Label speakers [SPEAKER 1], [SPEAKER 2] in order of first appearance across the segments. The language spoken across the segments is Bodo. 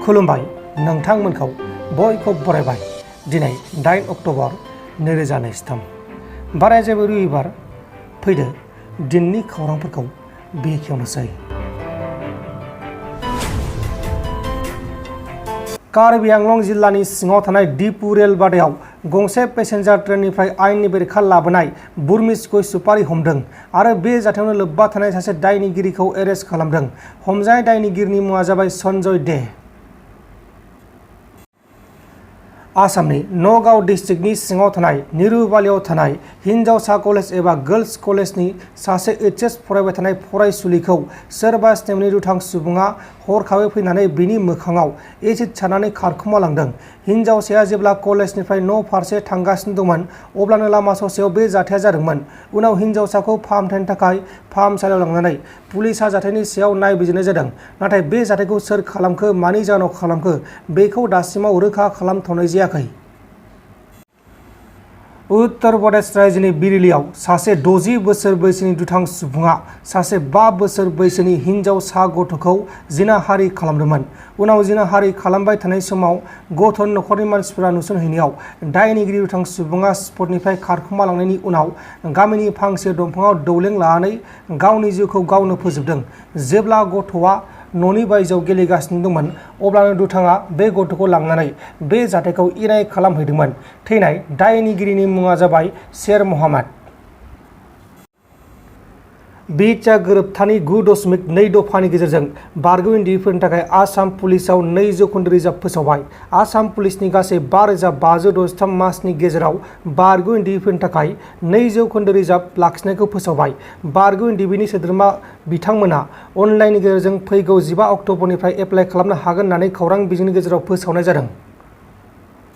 [SPEAKER 1] खुलुमबाय नोंथांमोनखौ बयखौ बरायबाय दिनै 8 अक्ट'बर 2023 बाराय जेबो रबिबार फैदो दिननि खौरांफोरखौ बेखेवनोसै। कार्बि आंलं जिल्लानि सिङाव थानाय डिपु रेल बादायाव गंसे पेसेन्जार ट्रेननिफ्राय आयेननि बेरेखा लाबोनाय बुरमिस गय सुपारि हमदों आरो बे जाथायावनो लोब्बा थानाय सासे दायनिगिरिखौ एरेस्ट खालामदों। हमजानाय दायनिगिरिनि मुङा जाबाय सन्जय दे। आसामनि नगाव डिस्ट्रिक्टनि सिङाव थानाय निरुबालियाव थानाय हिन्जावसा कलेज एबा गर्ल्स कलेजनि सासे एचएस फरायबाय थानाय फरायसुलिखौ सोरबा स्टेमनि दुथां सुबुङा हरखाबै फैनानै बिनि मोखाङाव एसिड सारनानै खारखुमा लांदों। हिन्जावसाया जेब्ला कलेजनिफ्राय न' फारसे थांगासिनो दंमोन अब्लानो लामा ससेयाव बे जाथाया जादोंमोन। उनाव हिन्जावसाखौ फाहामथायनि थाखाय फाहामसालियाव लांनानै पुलिसआ जाथायनि सायाव नायबिजिरनाय जादों। नाथाय बे जाथायखौ सोर खालामखो मानि जाहोनाव खालामखो बेखौ दासिमाव रोखा खालामथ'नाय जायाखै। उत्तर प्रदेश रायजोनि बिरेलियाव सासे 60 बोसोर बैसोनि दुथां सुबुङा सासे 5 बोसोर बैसोनि हिन्जावसा गथ'खौ जिनाहारि खालामदोंमोन। उनाव जिनाहारि खालामबाय थानाय समाव गथ'नि नखरनि मानसिफोरा नुसनहैनायाव दायनिगिरि दुथां सुबुङा स्पटनिफ्राय खारखुमा लांनायनि उनाव गामिनि फांसे दंफाङाव दौलें लानानै गावनि जिउखौ गावनो फोजोबदों। जेब्ला गथ'आ न'नि बायजोआव गेलेगासिनो दंमोन अब्लानो दुथाङा बे गथ'खौ लांनानै बे जाथायखौ इनाय खालामहैदोंमोन। थैनाय दायनिगिरिनि मुङा जाबाय शेर मोहम्मद। बिटिआर गोरोबथानि 9.2 दफानि गेजेरजों बारग'गिरिफोरनि थाखाय आसाम पुलिसाव 2% रिजार्भ फोसावबाय। आसाम पुलिसनि गासै 5,563 मासनि गेजेराव बारग'गिरिफोरनि थाखाय 2% रिजार्भ लाखिनायखौ फोसावबाय। बारग'गिरिनि सोद्रोमा बिथांमोना अनलाइननि गेजेरजों फैगौ 15 अक्ट'बरनिफ्राय एप्लाइ खालामनो हागोन होननानै खौरां बिजोंनि गेजेराव फोसावनाय जादों।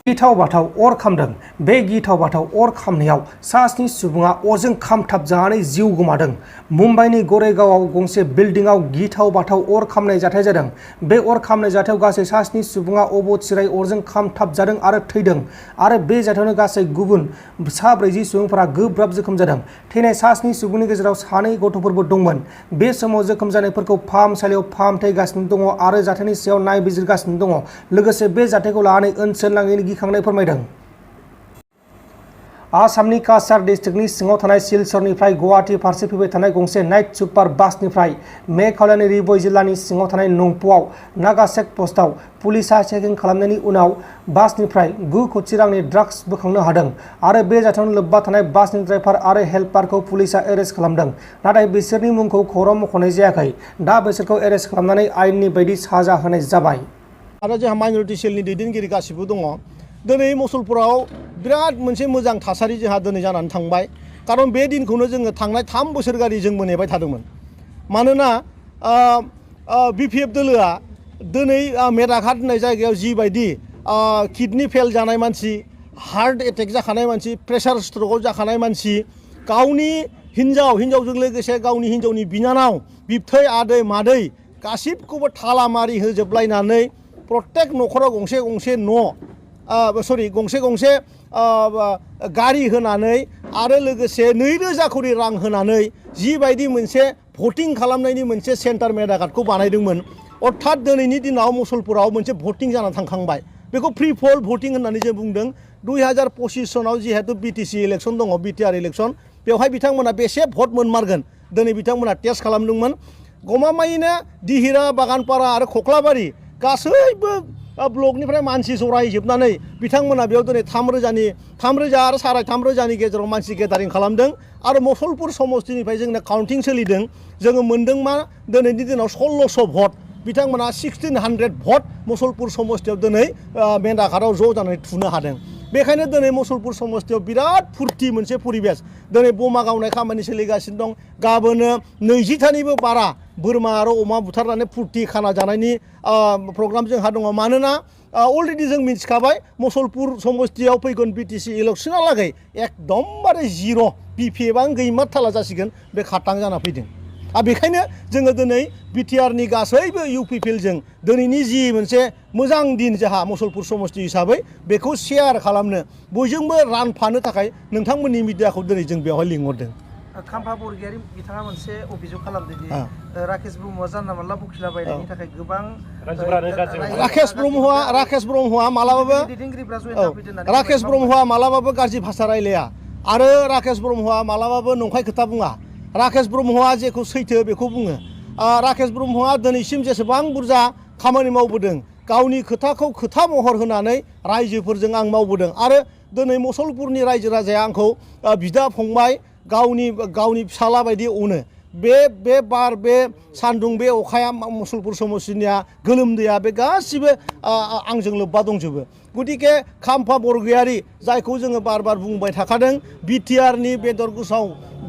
[SPEAKER 1] गिथाव बाथाव अर खामदों। बे गिथाव बाथाव अर खामनायाव सास्नि सुबुङा अरजों खामथाब जानानै जिउ गोमादों। मुम्बाइनि गरेगावआव गंसे बिल्डिंआव गिथाव बाथाव अर खामनाय जाथाय जादों। बे अर खामनाय जाथायाव गासै सास्नि सुबुङा अबथिरायै अरजों खामथाब जादों आरो थैदों आरो बे जाथायावनो गासै गुबुन 40 सुबुंफोरा गोब्राब जोखोम जादों। थैनाय सास्नि सुबुंनि गेजेराव 2 गथ'फोरबो दंमोन। बे समाव जोखोम जानायफोरखौ फाहामसालियाव फाहामथाय होगासिनो दङ आरो जाथायनि सायाव नायबिजिरगासिनो दङ। लोगोसे बे जाथायखौ लानानै ओनसोल नाङैनो गिखांनाय फोरमायदों। आसामनि काछार डिस्ट्रिक्टनि सिङाव थानाय सिलचरनिफ्राय गुवाहाटी फारसे फैबाय थानाय गंसे नाइट सुपार बासनिफ्राय मेघालयनि रिभइ जिल्लानि सिङाव थानाय नंपुआव नागा चेक पस्टआव पुलिसआ चेकिं खालामनायनि उनाव बासनिफ्राय 9 कोटी रांनि ड्राग्स बोखांनो हादों आरो बे जाथायावनो लोब्बा थानाय बासनि ड्राइभार आरो हेल्पारखौ पुलिसआ एरेस्ट खालामदों। नाथाय बिसोरनि मुंखौ खौरां मख'नाय जायाखै। दा बिसोरखौ एरेस्ट खालामनानै आयेननि बायदि साजा होनाय जाबाय।
[SPEAKER 2] आरो जोंहा माइनरिटि सेलनि दैदेनगिरि गासिबो दङ। दिनै मुसलपुराव बिराद मोनसे मोजां थासारि जोंहा दिनै जानानै थांबाय। खारन बे दिनखौनो जोङो थांनाय 3 बोसोर गारि जोंबो नेबाय थादोंमोन। मानोना बिपिएफ दोलोआ दिनै मेदाघाट होननाय जायगायाव जिबायदि किडनि फेल जानाय मानसि, हार्ट एटेक जाखानाय मानसि, प्रेसार स्ट्रकआव जाखानाय मानसि, गावनि हिन्जावजों लोगोसे गावनि हिन्जावनि बिनानाव, बिबथै, आदै, मादै गासिबखौबो थाला मारि होजोबलायनानै प्रत्येक न'खराव गंसे गंसे गारि होनानै आरो लोगोसे 2,000 कोटी रां होनानै जिबायदि मोनसे भटिं खालामनायनि मोनसे सेन्टार मेदाघाटखौ बानायदोंमोन। अर्थात दिनैनि दिनाव मुसलपुराव मोनसे भटिं जानानै थांखांबाय। बेखौ फ्रि फल भटिं होननानै जों बुंदों। 2025 सनाव जिहेतु बिटिसि इलेक्सन दङ, बिटिआर इलेक्सन, बेवहाय बिथांमोना बेसे भट मोनमारगोन दिनै बिथांमोना टेस्ट खालामदोंमोन। गमामायैनो दिहिरा, बागानपारा आरो खख्लाबारि गासैबो ब्लकनिफ्राय मानसि जरायजोबनानै बिथांमोना बेयाव दिनै 3,000 आरो 3,500 गेजेराव मानसि गेदारिं खालामदों आरो मुसलपुर समस्तिनिफ्राय जोंना काउन्टिं सोलिदों। जोङो मोनदों मा दिनैनि दिनाव 1600 भट, बिथांमोना 1600 भट मुसलपुर समस्तियाव दिनै मेदाघाटआव ज' जानानै थुनो हादों। बेखायनो दिनै मुसलपुर समस्तियाव बिराद फुरथि मोनसे परिबेस। दिनै बमा गावनाय खामानि सोलिगासिनो दं। गाबोनो 20थानिबो बारा बोरमा आरो अमा बुथारनानै फुरथि खाना जानायनि प्रग्राम जोंहा दङ। मानोना अलरेडि जों मिथिखाबाय मुसलपुर समस्तियाव फैगोन बिटिसि इलेक्सनहालागै एकदमबारे 0 बिपिएफआनो गैमारथाला जासिगोन, बे खाटां जाना फैदों। बेखायनो जोङो दिनै बिटिआरनि गासैबो इउपिपिएलजों दिनैनि जि मोनसे मोजां दिन जोंहा मुसलपुर समस्ति हिसाबै बेखौ शेयार खालामनो, बयजोंबो रानफानो थाखाय नोंथांमोननि मिडियाखौ दिनै जों बेवहाय लिंहरदों।
[SPEAKER 1] खाम्फा बरगयारि बिथाङा मोनसे अभियोग खालामदों दि राकेश ब्रह्मआ जानला मानला बखिला बायनायनि थाखाय गोबां
[SPEAKER 2] राकेश ब्रह्मआ मालाबाबो
[SPEAKER 1] दैदेनगिरिफ्रा जयेन जाफैदों होननानै
[SPEAKER 2] राकेश ब्रह्मआ मालाबाबो गाज्रि भाषा रायलाया आरो राकेश ब्रह्मआ मालाबाबो नंखाय खोथा बुङा राकेश ब्रह्मआ जेखौ सैथो बेखौ बुङो राकेश ब्रह्मआ दिनैसिम जेसेबां बुरजा खामानि मावबोदों गावनि खोथाखौ खोथा महर होनानै रायजोफोरजों आं मावबोदों आरो दिनै मुसलपुरनि रायजो राजाया आंखौ बिदा फंबाय गावनि फिसाला बायदि अनो बे बार बे सान्दुं बे अखाया मुसलपुर समस्तिनिया गोलोमदैया बे गासिबो आंजों लोब्बा दंजोबो गतिके खाम्फा बरगयारि जायखौ जोङो बार बार बुंबाय थाखादों बिटिआरनि बेदर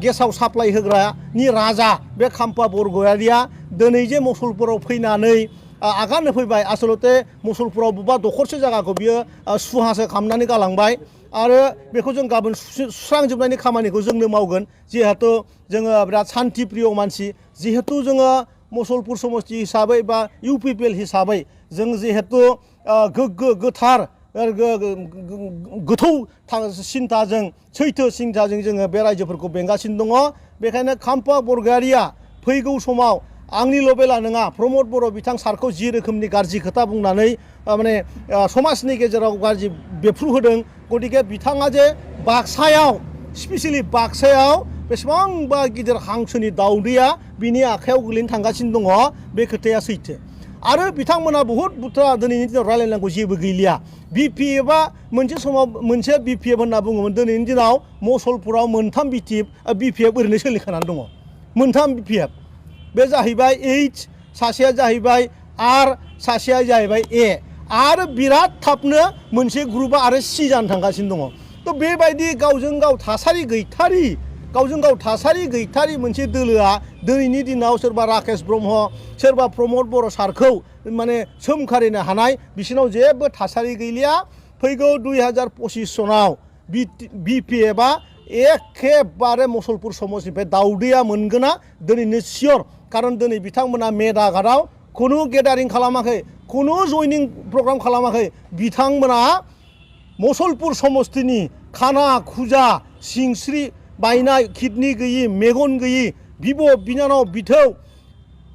[SPEAKER 2] गेसाव साप्लाय होग्रानि राजा बे खाम्फा बरगयारिया दिनै जे मुसलपुराव फैनानै आगान होफैबाय आसलते मुसलपुराव बबेबा दखरसे जायगाखौ बियो सुहासो खालामनानै गालांबाय आरो बेखौ जों गाबोन सुस्रांजोबनायनि खामानिखौ जोंनो मावगोन जिहेतु जोङो बिराद शान्ति प्रिय मानसि जिहेतु जोङो मुसलपुर समस्ति हिसाबै बा इउपिपिएल हिसाबै जों जिहेतु गोग्गो गोथार गोथौ सिन्ताजों सैथो सिन्ताजों जोङो बे रायजोफोरखौ बेंगासिनो दङ बेखायनो खाम्फा बरगयारिया फैगौ समाव आंनिल' बेला नङा प्रमद बर' बिथां सारखौ जि रोखोमनि गाज्रि खोथा बुंनानै माने समाजनि गेजेराव गाज्रि बेफ्रु होदों गतिके बिथाङा जे बाक्सायाव स्पेसियेलि बाक्सायाव बेसेबांबा गिदिर हांसोनि दावदैया बिनि आखायाव गोलैनो थांगासिनो दङ बे खोथाया सैथो आरो बिथांमोना बहुद बुथ्रा दिनैनि दिनाव रायलायनांगौ जेबो गैलिया बिपिएफआ मोनसे समाव मोनसे बिपिएफ होनना बुङोमोन दिनैनि दिनाव मुसलपुराव मोनथाम बिपिएफ ओरैनो सोलिखानानै दङ मोनथाम बिपिएफ बे जाहैबाय एइच सासेया जाहैबाय आर सासेया जाहैबाय ए आरो बिराद थाबनो मोनसे ग्रुपआ आरो सि जानो थांगासिनो दङ थ' बेबायदि गावजों गाव थासारि गैथारि मोनसे दोलोआ दिनैनि दिनाव सोरबा राकेश ब्रह्म सोरबा प्रमद बर' सारखौ माने सोमखारिनो हानाय बिसोरनाव जेबो थासारि गैलिया फैगौ 2025 सनाव बिपिएफआ एखेबारे मुसलपुर समस्तिनिफ्राय दावदैया मोनगोना दिनैनो सियर खारन दिनै बिथांमोना मेदाघाटआव खुनु गेदारिं खालामाखै खुनु जयनिं प्रग्राम खालामाखै बिथांमोना मुसलपुर समस्तिनि खाना खुजा सिंस्रि बायनाय किडनि गैयि मेगन गैयि बिब' बिनानाव बिथौ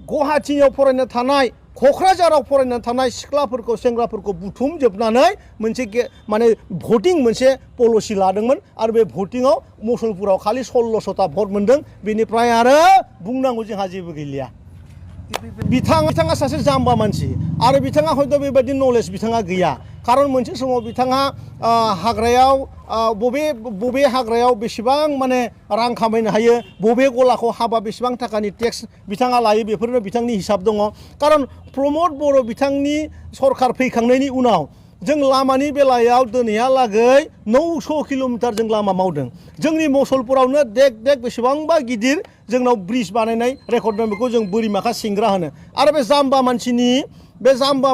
[SPEAKER 2] गुवाहाटीयाव फरायनो थानाय क'क्राझाराव फरायनो थानाय सिख्लाफोरखौ सेंग्राफोरखौ बुथुमजोबनानै मोनसे माने भटिं मोनसे पलिसि लादोंमोन आरो बे भटिंआव मुसलपुराव खालि 1600ता भट मोनदों बेनिफ्राय आरो बुंनांगौ जोंहा जेबो गैलिया बिथाङा सासे जाम्बा मानसि आरो बिथाङा हयथ' बेबायदि नलेज बिथाङा गैया खारन मोनसे समाव बिथाङा हाग्रायाव बबे हाग्रायाव बेसेबां माने रां खामायनो हायो बबे गलाखौ हाबा बेसेबां थाखानि टेक्स बिथाङा लायो बेफोरनो बिथांनि हिसाब दङ खारन प्रमद बर' बिथांनि सरकार फैखांनायनि उनाव जों लामानि बेलायाव दिनैहालागै 900 किल'मिटार जों लामा मावदों जोंनि मुसलपुरावनो देख बेसेबांबा गिदिर जोंनाव ब्रिज बानायनाय रेकर्ड दं बेखौ जों बोरिमाखा सिंग्रा होनो आरो बे जाम्बा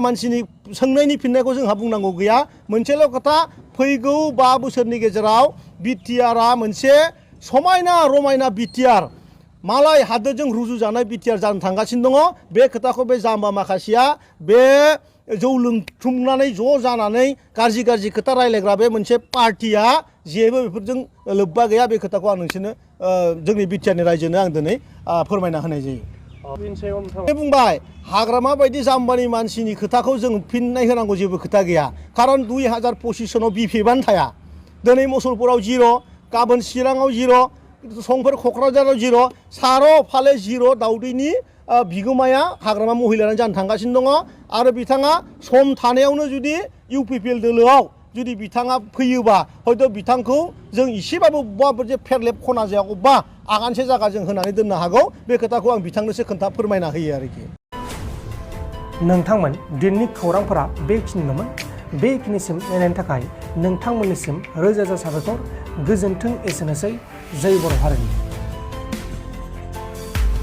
[SPEAKER 2] मानसिनि सोंनायनि फिननायखौ जोंहा बुंनांगौ गैया मोनसेल' खोथा फैगौ 5 बोसोरनि गेजेराव बिटिआरआ मोनसे समायना रमायना बिटिआर मालाय हादोरजों रुजुजानाय बिटिआर जानो थांगासिनो दङ बे खोथाखौ बे जाम्बा माखासेया बे जौ लोंथुमनानै ज' जानानै गाज्रि खोथा रायलायग्रा बे मोनसे पार्टिया जेबो बेफोरजों लोब्बा गैया बे खोथाखौ आं नोंसोरनो जोंनि बिटिआरनि रायजोनो आं दिनै फोरमायना होनाय जायो बुंबाय हाग्रामा बायदि जाम्बानि मानसिनि खोथाखौ जों फिननाय होनांगौ जेबो खोथा गैया खारन 2025 सनाव बिपिएफआनो थाया दिनै मुसलपुराव 0 गाबोन चिराङाव 0 संफोर क'क्राझाराव 0 सार' फाले 0 दावदैनि बिगोमाया हाग्रामा महिलायानो जानो थांगासिनो दङ आरो बिथाङा सम थानायावनो जुदि इउपिपिएल दोलोआव जुदि बिथाङा फैयोबा हयथ' बिथांखौ जों इसेबाबो बबेबा जे फेरलेब खना जाया अबेबा आगानसे जायगा जों होनानै दोननो हागौ बे खोथाखौ आं बिथांनोसो फोरमायना होयो आरोखि
[SPEAKER 1] नोंथांमोन दिननि खौरांफोरा बेखिनिल'मोन बेखिनिसिम नायनायनि थाखाय नोंथांमोननिसिम रोजा साबायखर गोजोन्थों एसेनोसै जय बर' हारिनि